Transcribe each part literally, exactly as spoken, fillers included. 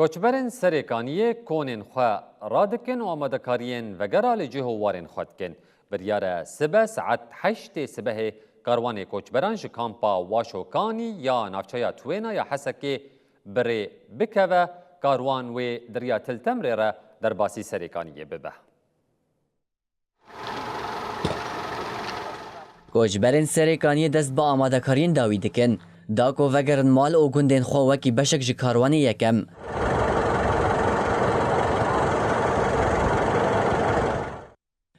Koçberên Serêkaniyê konên xwe radikin û amadekariyên vegera li cih û warên xwe dikin. Biryar e sibe saet heştê sibehê karwanê koçberan ji kampa Waşokanî ya navçeya Twêna ya Hesekê bi rê bikeve, karwan wê di riya Til Temirê re derbasî Serêkaniyê bibe. Koçberên Serêkaniyê dest bi amadekariyên dawî dikin, da ku vegerin mal û gundên xwe wekî beşek ji karwanê yekem.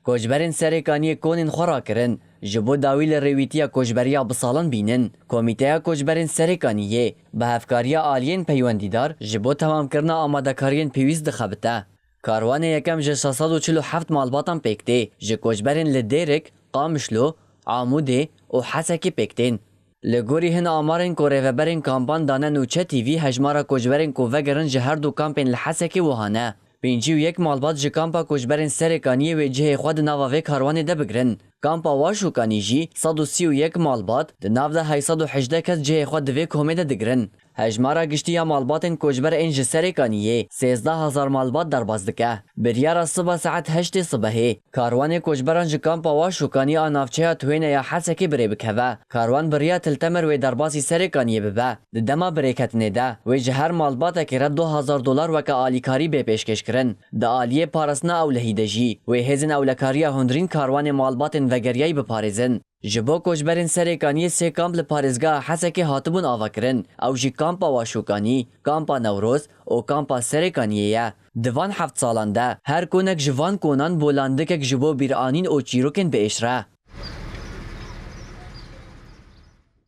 Koçberên Serêkaniyê konên xwe rakirin, ji bo dawî li rêwîtiya koçberiya bi salan bînin. Komîteya Koçberên Serêkaniyê bi hevkariya aliyên peywendîdar ji bo temamkirina amadekariyên pêwîst dixebite. Karwanê yekem ji şeş sed û çil û heft malbatan pêk tê, ji koçberên li Dêrik, Qamişlo, Amûdê û Hesekê pêk tên. Li gorî hin amarên ku rêveberên kampan dane Nûçe T V, hejmara koçberên ku vegerin ji her du kampên li Hesekê wiha ne. Pêncî û yek malbat ji kampa koçberên Serêkaniyê wê cihê xwe di nava vê karwanê de bigirin. Kampa Waşûkanî jî sed û sî û yek malbat, di nav de heyt sed û hejdeh kes cihê xwe di vê komê de digirin. Hejmara giştî ya malbatên koçber ên ji Serêkaniyê sêzdeh hezar malbat derbas dike. Biryara siba saet heştê sibehê karwanê koçberan ji kampa Waşûkanî a navçeya Twêne ya Hesekê bi rê bikeve. Karwan bi riya Til Temir wê derbasî Serêkaniyê bibe. Di dema birêketinê de wê ji her malbatekê re du hezar dolar weke alîkarî bê pêşkêşkirin. Di aliyê parastina ewlehî de jî wê hêzên ewlekariya hundirîn karwanê malbatên vegeriyayî biparêzin. Ji bo koçberên Serêkaniyê sê kamp li parêzgeha Hesekê hatibûn avakirin. Ew jî kampa Waşûkanî, kampa Newroz û kampa Serêkaniyê ye. Di van heft salan de her konek ji van konan bolandikek ji bo bîranîn û çîrokên biêşre.